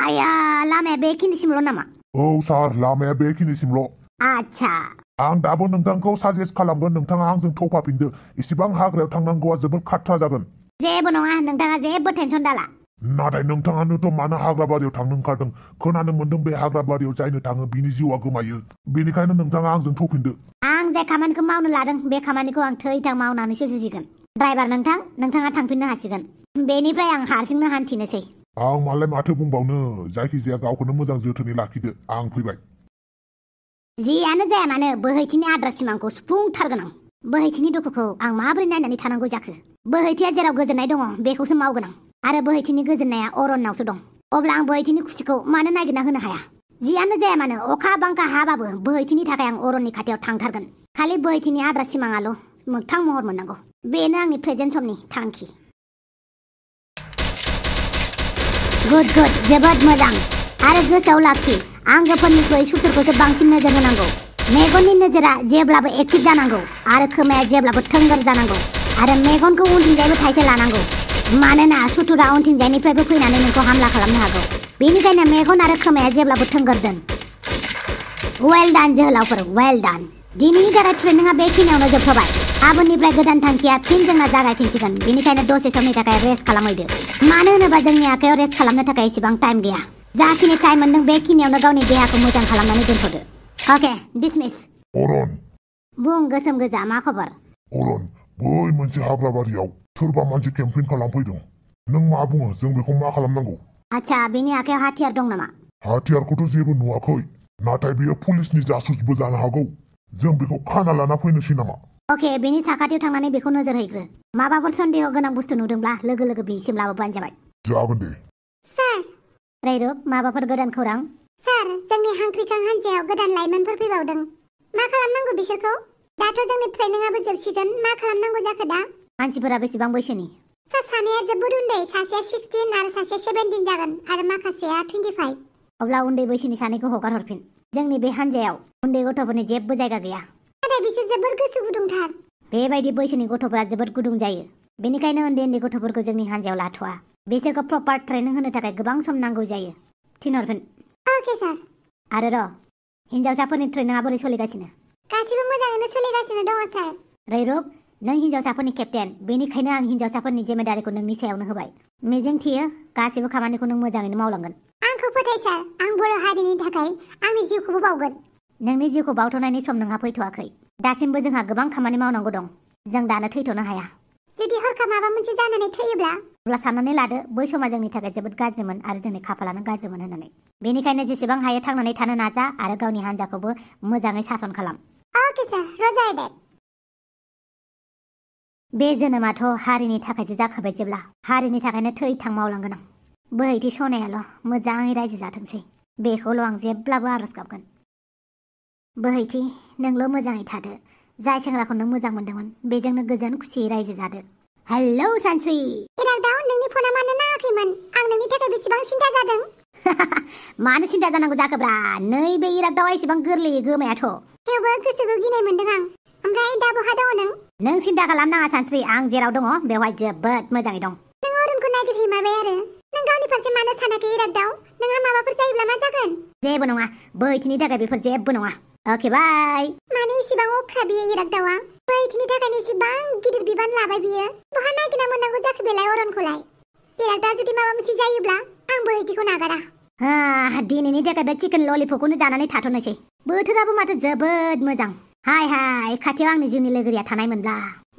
आया लामाया बेखिनिसिमल' नामा? औ सार लामाया बेखिनिसिमल'। आच्छा आं दाबो नोंथांखौ साजेस्ट खालामगोन नोंथाङा आंजों थफाफिनदो। इसिबां हाग्रायाव थांनांगौआ जोबोद खाथ्रा जागोन। जेबो नङा नोंथाङा जेबो टेनसन दाला। नाथाय नोंथाङानोथ' मानो हाग्राबारियाव थांनो ओंखारदों? खोनानो मोनदों बे हाग्राबारियाव जायनो थाङो बिनि जिउआ गोमायो। बेनिखायनो नोंथाङा आंजों थफिनदो। आं जे खामानिखौ मावनो लादों बे खामानिखौ आं थैथां मावनानैसो जुजिगोन। ड्राइभार नोंथाङा थांफिननो हासिगोन। बेनिफ्राय आं हारसिंनो हान्थिनोसै। आं मालाय माथो बुंबावनो, जायखिजाया गावखौनो मोजां जोथोनै लाखिदो। आं फैबाय। जियानो जाया मानो बोहैथिनि आद्रा सिमांखौ सुफुंथारगोन आं। बोहैथिनि दुखुखौ आं माबोरै नायनानै थानांगौ जाखो? बोहैथिया जेराव गोजोननाय दङ बेखौसो मावगोन आं। आरो बोहैथिनि गोजोननाया अरनावसो दं। अब्ला आं बोहैथिनि खुसिखौ मानो नागिरना होनो हाया? जियानो जाया मानो अखा बांखा हाबाबो बोहैथिनि थाखाय आं अरननि खाथियाव थांथारगोन। खालि बोहैथिनि आद्रा सिमाङाल' मोगथां महर मोननांगौ। बेनो आंनि प्रेजेन्ट समनि थांखि। गुड जोबोद मोजां। आरो गोसोआव लाखि, आंगोफोरनिख्रुइ सुथुरखौसो बांसिन नोजोर होनांगौ। मेगननि नोजोरा जेब्लाबो एक्टिभ जानांगौ आरो खोमाया जेब्लाबो थोंगोर जानांगौ। आरो मेगनखौ उनथिंजायबो थाइसे लानांगौ। मानोना सुथुरा उनथिंजायनिफ्रायबो फैनानै नोंखौ हामला खालामनो हागौ। बेनिखायनो मेगन आरो खोमाया जेब्लाबो थोंगोर दोन। वेल डान जोहोलावफोर, वेल डान। दिनैनि थाखाय ट्रेनिंआ बेखिनियावनो जोबथ'बाय। गाबोननिफ्राय गोदान थांखिया फिन जोंना जागायफिनसिगोन। बेनिखायनो दसे समनि थाखाय रेस्ट खालामहैदो। मानो होनोबा जोंनि आखायाव रेस्ट खालामनो थाखाय एसेबां टाइम गैया। जाखिनि टाइम मोनदों बेखिनियावनो गावनि देहाखौ मोजां खालामनानै दोनथ'दो। अके डिसमिस। अरन बुं गोसोम गोजा, मा खबर? अरन, बै मोनसे हाग्राबारियाव सोरबा मानसि केम्पिं खालामफैदों। नों मा बुङो? जों बेखौ मा खालामनांगौ? आच्छा, बेनि आखायाव हाथियार दं नामा? हाथियारखौथ' जेबो नुवाखै, नाथाय बेयो पुलिसनि जासुसबो जानो हागौ। जों बेखौ खाना लाना फैनोसै नामा? अके, बेनि साखाथियाव थांनानै बेखौ नोजोर हैग्रो। माबाफोर सन्देह गोनां बुस्थु नुदोंब्ला लोगो बेसिम लाबोबानो जाबाय। जागोन दे। सार रैरुब, माबाफोर गोदान खौरां? सार, जोंनि हांख्रिखां हान्जायाव गोदान लाइमोनफोर फैबावदों। मा खालामनांगौ बिसोरखौ? दाथ' जोंनि ट्रेनिंआबो जोबसिगोन। मा खालामनांगौ जाखो दा? मानसिफोरा बेसेबां बैसोनि? सार, सानैया जोबोद उन्दै। सासेया 16 आरो सासेया 17 जागोन आरो माखासेया 25। अब्ला उन्दै बैसोनि सानैखौ हगार हरफिन। जोंनि बे हान्जायाव उन्दै गथ'फोरनि जेबो जायगा गैया। नाथाय बिसोर जोबोद गोसो गुदुंथार। बेबायदि बैसोनि गथ'फोरा जोबोद गुदुं जायो। बेनिखायनो उन्दै गथ'फोरखौ जोंनि हान्जायाव लाथ'वा। बिसोरखौ प्रपार ट्रेनिं होनो थाखाय गोबां सम नांगौ जायो। थिनहरफिन। अके सार। आरो हिन्जावसाफोरनि ट्रेनिंआ बोरै सोलिगासिनो? गासिबो मोजाङैनो सोलिगासिनो दङ सार। रैरुब, नों हिन्जावसाफोरनि केप्टेन, बेनिखायनो आं हिन्जावसाफोरनि जिम्मेदारिखौ नोंनि सायावनो होबाय। मिजिं थियो गासिबो खामानिखौ नों मोजाङैनो मावलांगोन। आंखौ फोथाय सार, आं बर' हारिनि थाखाय आंनि जिउखौबो बावगोन। नोंनि जिउखौ बावथ'नायनि सम नोंहा फैथ'वाखै। दासिमबो जोंहा गोबां खामानि मावनांगौ दं। जों दानो थैथ'नो हाया। जुदि हरखाब माबा मोनसे जानानै थैयोब्ला? अब्ला साननानै लादो बै समा जोंनि थाखाय जोबोद गाज्रिमोन आरो जोंनि खाफालानो गाज्रिमोन होननानै। बेनिखायनो जेसेबां हायो थांनानै थानो नाजा आरो गावनि हान्जाखौबो मोजाङै सासन खालाम। अके सार, रजार देट। बे जोनोमाथ' हारिनि थाखायसो जाखाबाय। जेब्ला हारिनि थाखायनो थैथां मावलांगोन आं। बोहैथि सनायाल' मोजाङै रायजो जाथोंसै, बेखौल' आं जेब्लाबो आरज गाबगोन। बोहैथि, नोंल' मोजाङै थादो। जाय सेंग्राखौ नों मोजां मोनदोंमोन बेजोंनो गोजोन खुसियै रायजो जादो। हेलौ सानस्रि। इरागदाव, नोंनि फना मानो नाङाखैमोन? आं नोंनि थाखाय बेसेबां सिन्था जादों। मानो सिन्था जानांगौ जाखोब्रा? नैबे इरागदावा एसेबां गोरलैयै गोमायाथ'। थेवबो गोसोखौ गिनाय मोनदों आं। ओमफ्राय दा बहा दङ नों? नों सिन्था खालामनाङा सानस्रि, आं जेराव दङ बेवहाय जोबोद मोजाङै दं। नों अरुणखौ नागिरहैमारबाय आरो? नों गावनि फारसे मानो सानाखै इरागदाव? नोंहा माबाफोर जायोब्ला मा जागोन? जेबो नङा, बोहैथिनि थाखाय बेफोर जेबो नङा। अके बाय। माने इसेबां अख्रा बियो इरागदावा? बोहैथिनि थाखायनो इसेबां गिदिर बिबान लाबाय बियो। बहा नागिरना मोननांगौ जाखो बेलाय अरुणखौलाय? इरागदा, जुदि माबा मोनसे जायोब्ला आं बोहैथिखौ नागारा। दिनैनि थाखाय बे चिकेन ललिपपखौनो जानानै थाथ'नोसै। बोथोराबो माथो जोबोद मोजां। हाय खाथियाव आंनि जिउनि लोगोरिया थानायमोनब्ला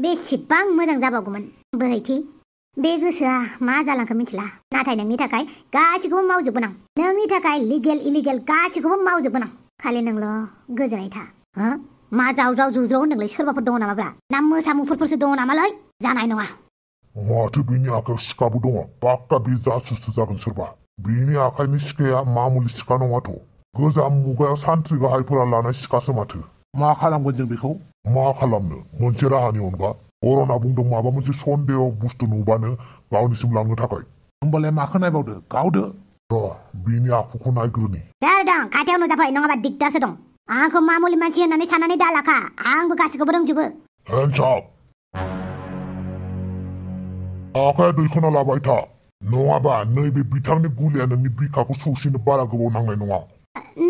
बेसेबां मोजां जाबावगौमोन। बोहैथि, बे गोसोआ मा जालांखो मिथिला, नाथाय नोंनि थाखाय गासिखौबो मावजोबगोन आं। नोंनि थाखाय लिगेल इलिगेल गासिखौबो मावजोबगोन आं। खालि नोंल' गोजोनै था। मा जाव जुज्राव होनदोंलै? सोरबाफोर दङ नामाब्रा? ना मोसा मुफुरफोरसो दङ नामालै? जानाय नङा। माथो बेनि आखायाव सिखाबो दङ? पाक्का बे जासुससो जागोन सोरबा। बेनि आखाइनि सिखाया मामुलि सिखा नङाथ'। गोजाम मुगायाव सान्थ्रि गाहायफोरा लानाय सिखासो माथो। मा खालामगोन जों बेखौ? मा खालामनो? मोनसे राहानि अनगा। अरना बुंदों माबा मोनसे सन्देह बुस्थु नुबानो गावनिसिम लांनो थाखाय। होमबालाय माखौ नायबावदो? गावदो। बिनि आखुखौ नायग्रोनि। सोर दं खाथियाव नुजाफै, नङाबा दिगदारसो दं। आंखौ मामुलि मानसि होननानै साननानै दालाखा। आंबो गासिखौबो रोंजोबो। हेन्डस आप। आखाया दैखोना लाबाय था। नङाबा नैबे बिथांनि गुलिया नोंनि बिखाखौ सौसिनो बारा गोबाव नांनाय नङा।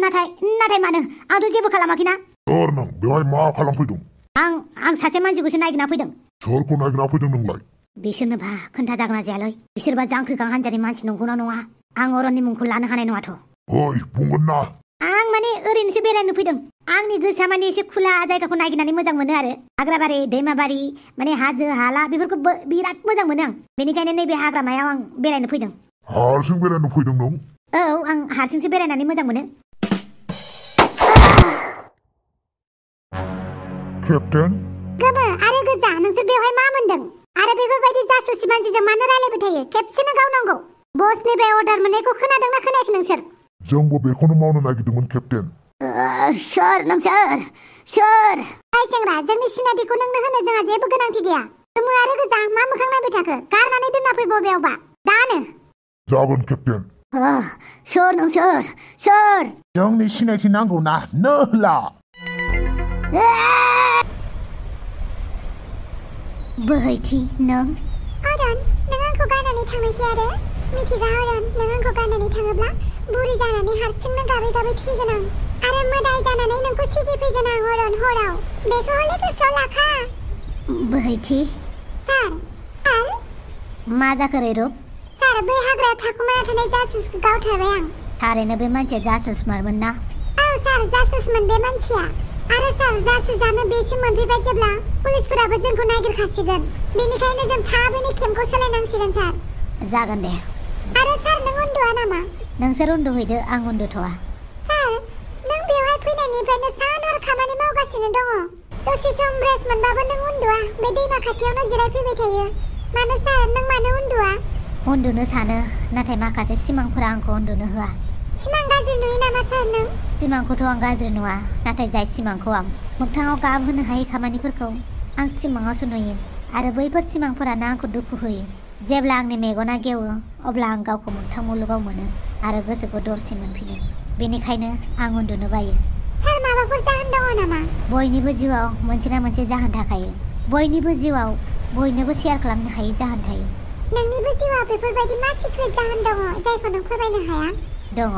नाथाय मानो? आंथ' जेबो खालामाखैना। सोर नों? बेवहाय मा खालामफैदों? आं सासे मानसिखौसो नागिरना फैदों। सोरखौ नागिरना फैदों नोंलाय? बिसोरनोबा खोन्था जागोन ना जायालै? बिसोरबा जांख्रिखां हान्जानि मानसि नंगौना नङा? आं अरननि मुंखौ लानो हानाय नङाथ'। ओइ बुंगोन ना? आं माने ओरैनोसो बेरायनो फैदों। आंनि गोसोआ माने एसे खुला जायगाखौ नागिरनानै मोजां मोनो आरो। हाग्राबारि, दैमाबारि, माने हाजो हाला बेफोरखौ बिराद मोजां मोनो आं। बेनिखायनो नैबे हाग्रामायाव आं बेरायनो फैदों। हारसिं बेरायनो फैदों नों? औ, आं हारसिंसो बेरायनानै मोजां मोनो। केप्टेन? गोमो आरो गोजा, नोंसोर बेवहाय मा मोनदों? आरो बेफोरबायदि जासुसि मानसिजों मानो रायलायबाय थायो? खेबसेनो गावनांगौ। बसनिफ्राय अर्डार मोननायखौ खोनादोंना खोनायाखै नोंसोर? जोंबो बेखौनो मावनो नागिरदोंमोन केप्टेन। सोर नोंसोर? सोर? ओइ सेंग्रा, जोंनि सिनायथिखौ नोंनो होनो जोंहा जेबो गोनांथि गैया। गोमो आरो गोजा, मा मोखां नायबाय थाखो? गारनानै दोनना फै बबेयावबा। दानो। जागोन केप्टेन। सोर नोंसोर? सोर? जोंनि सिनायथि नांगौ ना? नोला। बोहैथि नों? अरन, नों आंखौ गारनानै थांनायसै आरो? मिथिगा अरन, नों आंखौ गारनानै थाङोब्ला बुरि जानानै हारसिंनो गाबै गाबै थैगोन आं। आरो मोदाय जानानै नोंखौ सिगिफैगोन आं अरन हराव। बेखौ हले गोसोआव लाखा। बोहैथि? सार? मा जाखो रैरुब? सार, बै हाग्रायाव थाखुमाना थानाय जासुसखौ गावथारबाय आं। थारैनो बे मानसिया जासुसमारमोन ना? औ सार, जासुसमोन बे मानसिया। आरो सार, जासुस जानो बेसिम मोनफैबाय जेब्ला पुलिसफोराबो जोंखौ नागिरखासिगोन। बेनिखायनो जों थाबैनो केम्पखौ सोलायनांसिगोन सार। जागोन दे। आरो सार, नों उन्दुआ नामा? नोंसोर उन्दुहैदो, आं उन्दुथ'आ। सार, नों बेवहाय फैनायनिफ्रायनो सान हर खामानि मावगासिनो दङ। दसे सम रेस्ट मोनबाबो नों उन्दुआ, बे दैमा खाथियावनो जिरायफैबाय थायो। मानो सार, नों मानो उन्दुआ? उन्दुनो सानो, नाथाय माखासे सिमांफोरा आंखौ उन्दुनो होआ। सिमां गाज्रि नुयो नामा सार नों? सिमांखौथ' आं गाज्रि नुआ, नाथाय जाय सिमांखौ आं मोगथाङाव गाबहोनो हायै खामानिफोरखौ आं सिमाङावसो नुयो। आरो बैफोर सिमांफोरानो आंखौ दुखु होयो। जेब्ला आंनि मेगना गेवो, अब्ला आं गावखौ मोगथां मुलुगाव मोनो आरो गोसोखौ दरसि मोनफिनो। बेनिखायनो आं उन्दुनो बायो। सार, माबाफोर जाहोन दङ नामा? बयनिबो जिउआव मोनसे ना मोनसे जाहोन थाखायो। बयनिबो जिउआव बयनोबो शेयार खालामनो हायै जाहोन थायो। नोंनिबो जिउआव बेफोरबायदि मा सिक्रेट जाहोन दङ जायखौ नों फोरमायनो हाया? दङ,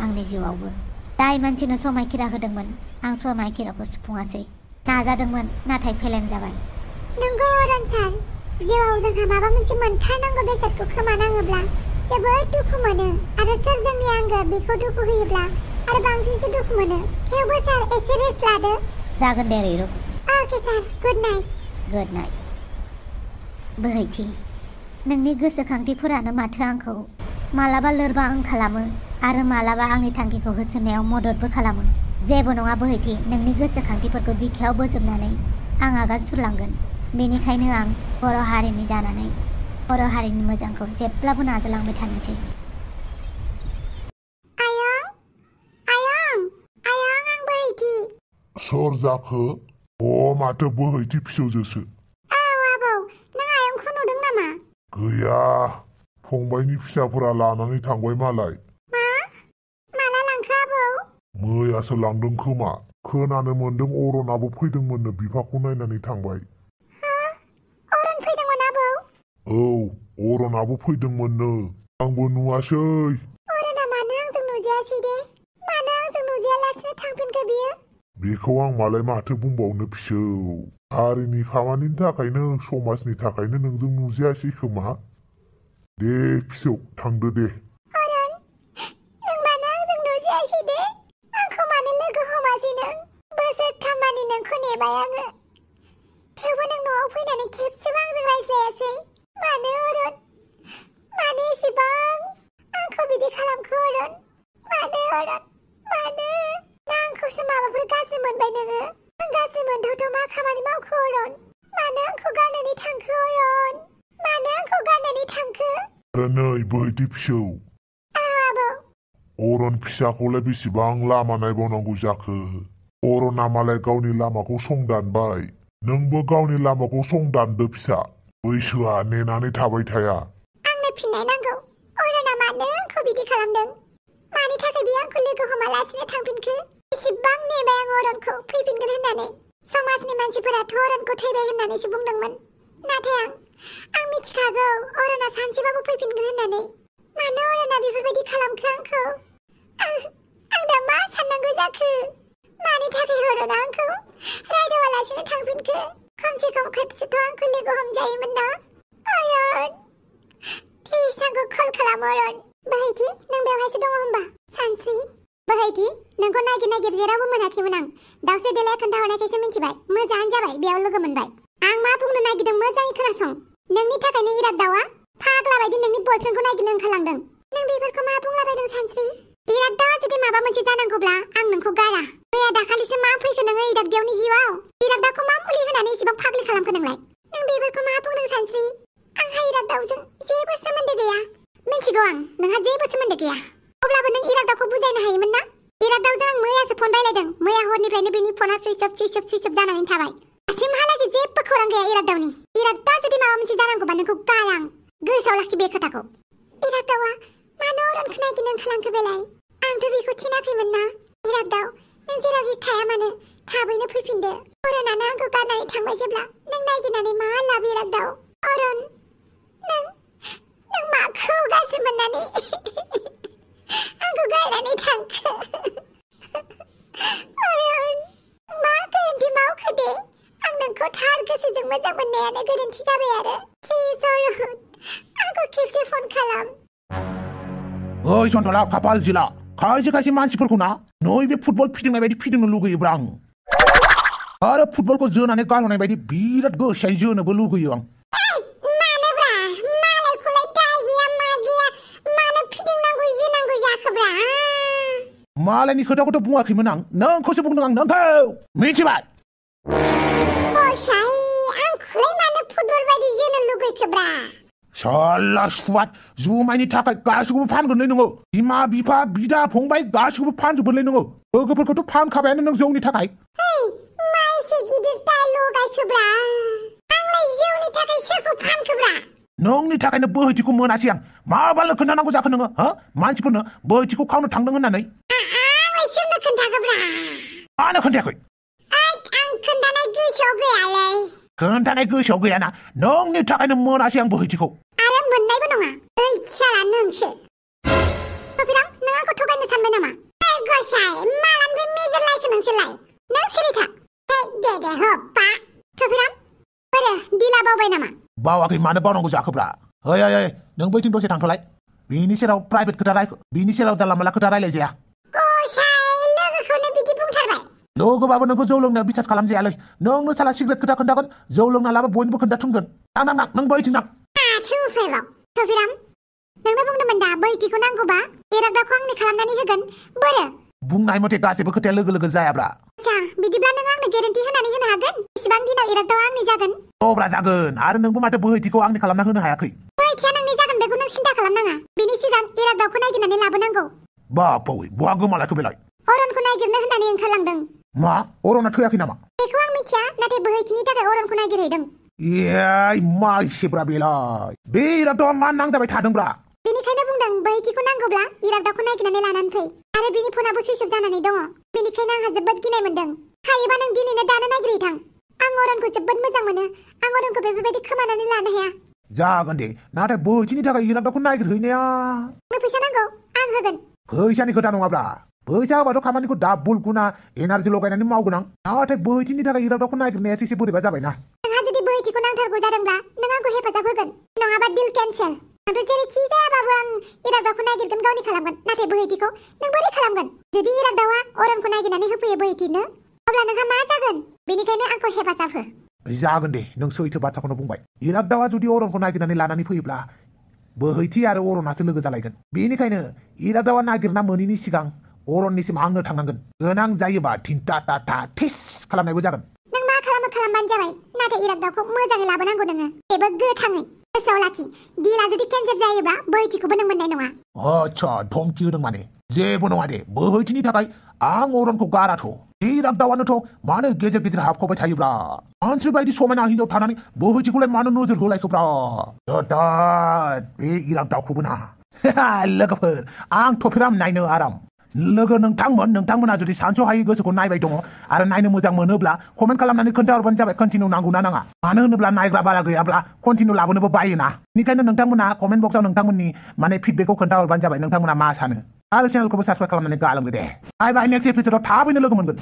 आंनि जिउआवबो। जाय मानसिनो समायखिरा होदोंमोन, आं समायखिराखौ सुफुङासै। नाजादोंमोन, नाथाय फेलें जाबाय। नंगौ अरन सार, जिउआव जोंहा माबा मोनसे मोनथारनांगौ बेसादखौ खोमानाङोब्ला जोबोद दुखु मोनो। आरो सोर जोंनि आंगो बेखौ दुखु होयोब्ला आरो बांसिनसो दुखु मोनो। थेवबो सार, एसे रेस्ट लादो। जागोन दे रैरुब। Okay sir, good night. Good night. बोहैथि, नोंनि गोसोखांथिफोरानो माथो आंखौ मालाबा लोरबां खालामो आरो मालाबा आंनि थांखिखौ होसोनायाव मददबो खालामो। जेबो नङा बोहैथि, नोंनि गोसोखांथिफोरखौ बिखायाव बोजबनानै आं आगान सुरलांगोन। बेनिखायनो आं बर' हारिनि जानानै बर' हारिनि मोजांखौ जेब्लाबो नाजालांबाय थानोसै। आयं, आं बोहैथि। सोर जाखो? माथो बोहैथि फिसौजोसो। औ आबौ, नों आयंखौ नुदों नामा? गैया, फंबायनि फिसाफोरा लानानै थांबाय मालाय। माला लांखो आबौ? मैयासो लांदों खोमा। खोनानो मोनदों अरनाबो फैदोंमोननो, बिफाखौ नायनानै थांबाय। अरन फैदोंमोन आबौ? औ, अरनाबो फैदोंमोननो, आंबो नुवासै। अरना मानो आंजों नुजायासै दे? मानो आंजों नुजायालासिनो थांफिनखो बियो? बेखौ आं मालाय माथो बुंबावनो फिसौ। हारिनि खामानिनि थाखायनो, समाजनि थाखायनो नोंजों नुजायासै खोमा। दे फिसौ, थांदो दे। अरन, नों मानो आंजों नुजायासै दे? आंखौ मानो लोगो हमासै नों? बोसोरथाममानि नोंखौ नेबाय आङो। थेवबो नों न'आव फैनानै खेबसेबो आंजों रायज्लायासै। मानो अरन? मानो एसेबां आंखौ बिदि खालामखो अरन? मानो अरन? मानो? ना आंखौसो माबाफोर गाज्रि मोनबाय नोङो? आं गाज्रि मोनथावथाव मा खामानि मावखो अरन? मानो आंखौ गारनानै थांखो अरन? मानो आंखौ गारनानै थांखो? आरो नै बोहैथि फिसौ, आबौ। अरन फिसाखौलाय बेसेबां लामा नायबावनांगौ जाखो? अरना मालाय गावनि लामाखौ संदानबाय। नोंबो गावनि लामाखौ संदानदो फिसा। बैसोआ नेनानै थाबाय थाया। आंनो फिननाय नांगौ। अरना मानो आंखौ बिदि खालामदों? मानि थाखाय बियो आंखौ लोगो हमालासिनो थांफिनखो? बेसेबां नेबाय आं अरनखौ फैफिनगोन होननानै। समाजनि मानसिफोराथ' अरनखौ थैबाय होननानैसो बुंदोंमोन। नाथाय आं आं मिथिखागौ अरना सानसेबाबो फैफिनगोन होननानै। मानो अरना बेफोरबायदि खालामखो आंखौ? आं दा मा साननांगौ जाखो? मानि थाखाय अरना आंखौ रायदावालासिनो थांफिनखो? खमसे खम खेबसेथ' आंखौ लोगो हमजायोमोन ना? अरन, प्लिज आंखौ कल खालाम अरन। बोहैथि, नों बेवहायसो दङ होमबा? सानस्रि, बोहैथि, नोंखौ नागिर जेरावबो मोनाखैमोन आं। दाउस्रि देलाया खोन्थाहरनायखायसो मिथिबाय। मोजाङानो जाबाय, बेयाव लोगो मोनबाय। आं मा बुंनो नागिरदों मोजाङै खोनासं। नोंनि थाखायनो इराग दाउआ फाग्ला बायदि नोंनि बयफ्रेन्डखौ नागिरनो ओंखारलांदों। नों बेफोरखौ मा बुंलाबायदों सानस्रि? इराग दाउआ जुदि माबा मोनसे जानांगौब्ला आं नोंखौ गारा। मैया दाखालिसो मा फैखो नोङो इराग दाउनि जिउआव? इराग दाउखौ मा मुलि होनानै एसेबां फाग्लि खालामखो नोंलाय? नों बेफोरखौ मा बुंदों सानस्रि? आंहा इराग दाउजों जेबो सोमोन्दो गैया। मिथिगौ आं, नोंहा जेबो सोमोन्दो गैया। अब्लाबो नों इराग दाउखौ बुजायनो हायोमोन ना? इराग दाउजों आं मैयासो फन रायलायदों। मैया हरनिफ्रायनो बेनि फना सुइच अफ जानानै थाबाय। दासिमहालागै जेबो खौरां गैया इराग दाउनि। इराग दाउआ जुदि माबा मोनसे जानांगौबा नोंखौ गारा आं। गोसोआव लाखि बे खोथाखौ। इराग दाउआ मानो अरनखौ नागिरनो ओंखारलांखो बेलाय? आंथ' बेखौ थिनाखैमोन ना? इराग दाउ, नों जेरावखि थाया मानो थाबैनो फैफिनदो। अरनानो आंखौ गारनानै थांबाय जेब्ला नों नागिरनानै मा लाब इराग दाउ? अरन, नों माखौ गाज्रि मोननानै आंखौ गारनानै थांखो? अरन, मा गोरोन्थि मावखो दे? आं नोंखौ थार गोसोजों मोजां मोननायानो गोरोन्थि जाबाय आरो। प्लिज अरन, आंखौ खेबसे फन खालाम। ओइ सन्थला खाफाल जिला, खायसे मानसिफोरखौ ना नैबे फुटबल फिदिंनाय बायदि फिदिंनो लुगैयोब्रा आं। आरो फुटबलखौ जोनानै गारहरनाय बायदि बिराद गोसायै जोनोबो लुगैयो आं। मानोब्रा? मालायखौलाय दाय गैया मा गैया, मानो फिदिंनांगौ जोनांगौ जाखोब्रा? मालायनि खोथाखौथ' बुङाखैमोन आं, नोंखौसो बुंदों आं, नोंखौ मिथिबाय? बसाय, आंखौलाय मानो फुटबल बायदि जोनो लुगैखोब्रा? साला सुवाद, जुमायनि थाखाय गासैखौबो फानगोनलै नोङो। बिमा बिफा बिदा फंबाय गासैखौबो फानजोबगोनलै नोङो। लोगोफोरखौथ' फानखाबायानो नों जौनि थाखाय। मा एसे गिदिर दाय लगायखोब्रा? आंलाय जौनि थाखाय सोरखौ फानखोब्रा? नोंनि थाखायनो बोहैथिखौ मोनासै आं। माबाल' खोन्थानांगौ जाखो नोङो मानसिफोरनो बोहैथिखौ खावनो थांदों होननानै? आंलाय सोरनो खोन्थाखोब्रा? मानो खोन्थायाखै? आं खोन्थानाय गोसोआव गैयालै। खोन्थानाय गोसोआव गैयाना? नोंनि थाखायनो मोनासै आं बोहैथिखौ। आरो मोननायबो नङा। ओइ साला नोंसो। कपिराम, नों आंखौ थगायनो सानबाय नामा? गसाय, मालानिफ्राय मेजर लायखो नोंसोरलाय? नों सिरि था। दे हब्बा। कपिराम, बोरो दिला बावबाय नामा? बावाखै, मानो बावनांगौ जाखोब्रा? ओइ नों बैथिं दसे थांथ'लाय। बिनि सेराव प्राइभेट खोथा बिनि सेराव जानला मानला खोथा रायलायजाया। गसाय, लोगोखौनो बिदि बुंथारबाय। लोगोबाबो नोंखौ जौ लोंनायाव बिसास खालामजायालै। नोंनो साला सिगारेट खोथा खोन्थागोन, जौ लोंना लाबा बयनिबो खोन्थाथुमगोन। नों बैथिं थां। फैबाव कपिराम, नोंनो बुंदोंमोन दा बैथिखौ नांगौबा इराग दाउखौ आंनो खालामनानै होगोन। बोरो? बुंनाय मथे गासैबो खोथाया लोगो जायाब्रा। आच्छा, बिदिब्ला नों आंनो गेरेन्टि होनानै होनो हागोन बेसेबां दिनाव इराग दाउआ आंनि जागोन? अब्रा जागोन। आरो नोंबो माथो बोहैथिखौ आंनि खालामना होनो हायाखै। बोहैथिया नोंनि जागोन बेखौ नों सिन्था खालामनाङा। बेनि सिगां इराग दाउखौ नागिरनानै लाबोनांगौ। बापै, बहा गोमालायखो बेलाय? अरनखौ नागिरनो होननानै ओंखारलांदों। मा? अरना थैयाखै नामा? बेखौ आं मिथिया, नाथाय बोहैथिनि थाखाय अरनखौ नागिरहैदों। मा इसेब्रा बेलाय? बे इराग दाउआ मा नांजाबाय थादोंब्रा? बेनिखायनो बुंदों बैथिखौ नांगौब्ला इराग दाउखौ नागिरनानै लानानै फै। आरो बिनि फनाबो सुइच अफ जानानै दङ। बेनिखायनो आंहा जोबोद गिनाय मोनदों। हायोबा नों दिनैनो दानो नागिरहैथां। आं अरनखौ जोबोद मोजां मोनो। आं अरनखौ बेफोरबायदि खोमानानै लानो हाया। जागोन दे, नाथाय बोहैथिनि थाखाय इराग दाउखौ नागिरहैनाया। नों फैसा नांगौ? आं होगोन। फैसानि खोथा नङाब्रा। फैसा होबाथ' खामानिखौ डाबल गुना एनार्जि लगायनानै मावगोन आं। नाथाय बोहैथिनि थाखाय इराग दाउखौ नागिरनायासो एसे बोरैबा जाबायना। नोंहा जुदि बोहैथिखौ नांथारगौ जादोंब्ला नों आंखौ हेफाजाब होगोन, नङाबा डिल केन्सेल। आंथ' जेरैखि जायाबाबो आं इराग दाउखौ नागिरगोन, गावनि खालामगोन। नाथाय बोहैथिखौ नों बोरै खालामगोन? जुदि इराग दाउआ अरनखौ नागिरनानै होफैयो बोहैथिनो, अब्ला नोंहा मा जागोन? बेनिखायनो आंखौ हेफाजाब हो। जागोन दे, नों सैथो बाथ्राखौनो बुंबाय। इराग दाउआ जुदि अरनखौ नागिरनानै लानानै फैयोब्ला बोहैथि आरो अरनासो लोगो जालायगोन। बेनिखायनो इराग दाउआ नागिरना मोनैनि सिगां अरननिसिम आंनो थांनांगोन। गोनां जायोबा थिनटा टाटा थिस खालामनायबो जागोन। नों मा खालामो खालामबानो जाबाय, नाथाय इराग दाउखौ मोजाङै लाबोनांगौ नोङो, बेबो गोथाङै। गोसोआव लाखि, दिला जुदि केन्सेल जायोबा बोहैथिखौबो नों मोननाय नङा। आच्छा, धमकि होदों माने? जेबो नङा दे, बोहैथिनि थाखाय आं अरनखौ गाराथ'। इराग दाउआनोथ' मानो गेजेर हाबखावबाय थायोब्रा? मानसि बायदि समायना हिनजाव थानानै बोहैथिखौलाय मानो नोजोर होलायखोब्रा? बे इराग दाउखौबो ना। लोगोफोर, आं थफिराम नायनो आराम। लोगो नोंथांमोना जुदि सानस'हायै गोसोखौ नायबाय दङ आरो नायनो मोजां मोनोब्ला कमेन्ट खालामनानै खोन्थाहरबानो जाबाय कन्टिनिउ नांगौना नाङा मानो होनोब्ला नायग्रा बारा गैयाब्ला कन्टिनिउ लाबोनोबो बायोना बेनिखायनो नोंथांमोना कमेन्ट बक्सआव नोंथांमोननि माने फिडबेकखौ खोन्थाहरबानो जाबाय नोंथांमोना मा सानो आरो चेनेलखौबो साबस्क्राइब खालामनानै गालांदो दे बाय बाय नेक्स्ट एपिसोडआव थाबैनो लोगो मोनगोन